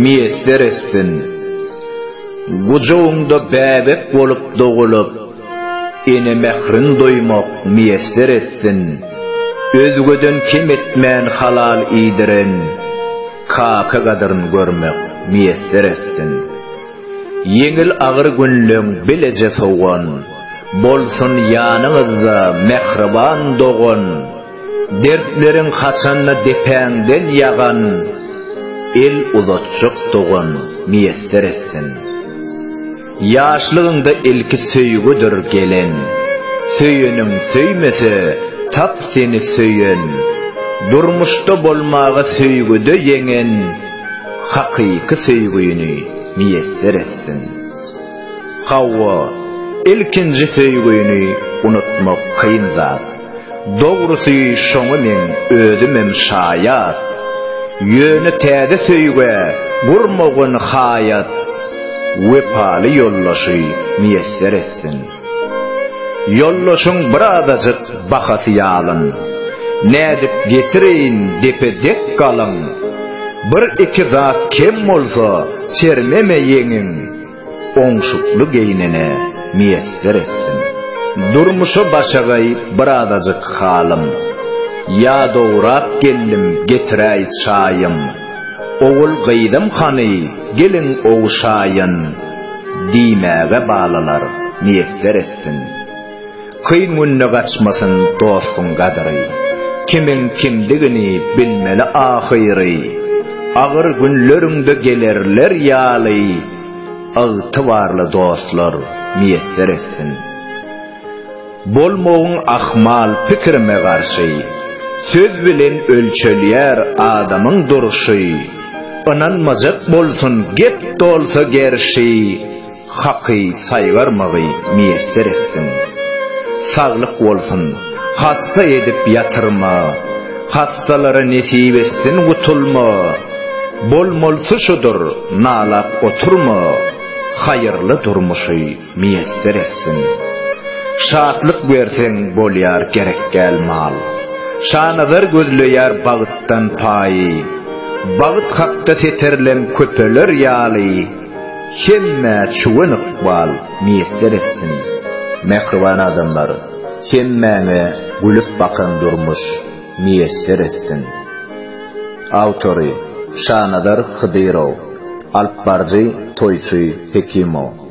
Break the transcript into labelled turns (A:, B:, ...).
A: miýesser etsin. Gujagyňda bäbek bolup dogulyp, ene mährin duýmak miýesser etsin. Özgeden kem etmän halal iýdiren kaka gadyryn görmek miýesser etsin. Ýeňil-agyr günleň bileje sowan, Bolsun ýanyňyzda mähriban dogan, Dertleriň haçanda depäňden ýagan, El uzatjak dogan miýesser etsin. Ýaşlygyňda ilki söýgüdir gelen, Söýeniň söýmese, tap seni söýen, Durmuşda bolmaga söýgüde ýeňen, Hakyky söýgüni miýesser etsin. Hawa, ilkinji söýgüni unutmak kyn zat. Dogrusy şoňa meň özümem şaýat. Ýöne täze söýgä gurmagyn haýat, Wepaly ýoldaşy miýesser etsin. Ýoldaşyň birazajyk bahasy ýalyn. Nädip geçireýin depe dek galyň. Bir-iki zat kem bolsa çermeme ýeňiň. Oňşukly geýnene miýesser etsin. Durmuşa başagaý birazajyk halym. Ýadowrak geldim getiräý çaýym. Ogul gyzym hany geliň ogşaýyn diýmäge balalar miýesser etsin. Kyn günde gaçmasyn dostuň gadyry. Kimiň kimdigini bilmeli ahyry. Agyr günleriňde gelerler ýaly ygtybarly dostlar miýesser etsin. Bolmagyň ahmal pikirime garşy. Söz bilen ölçelýär adamyň durşy. Ynanmajak bolsun gep dolsa gerşi, Haky saýgarmagy miýesser etsin. Saglyk bolsun, hassa edip ýatyrma, Hassalara nesip etsin gutulma. Bolmalysy şudur, nalap oturma, Haýyrly durmuşy miýesser etsin. Şatlyk berseň bolýar gerekgäl mal. Şanazar gözleýär bagtdan paýy. Bagt hakda seterlem köpeler ýaly, Hemmä çüwen ykbal miýesser etsin. Mähriban adamlar, hemmäňe gülüp bakan durmuş miýesser etsin. Awtory, Şanazar Hydyrow. Alyp baryjy, Toýçy Hekimow.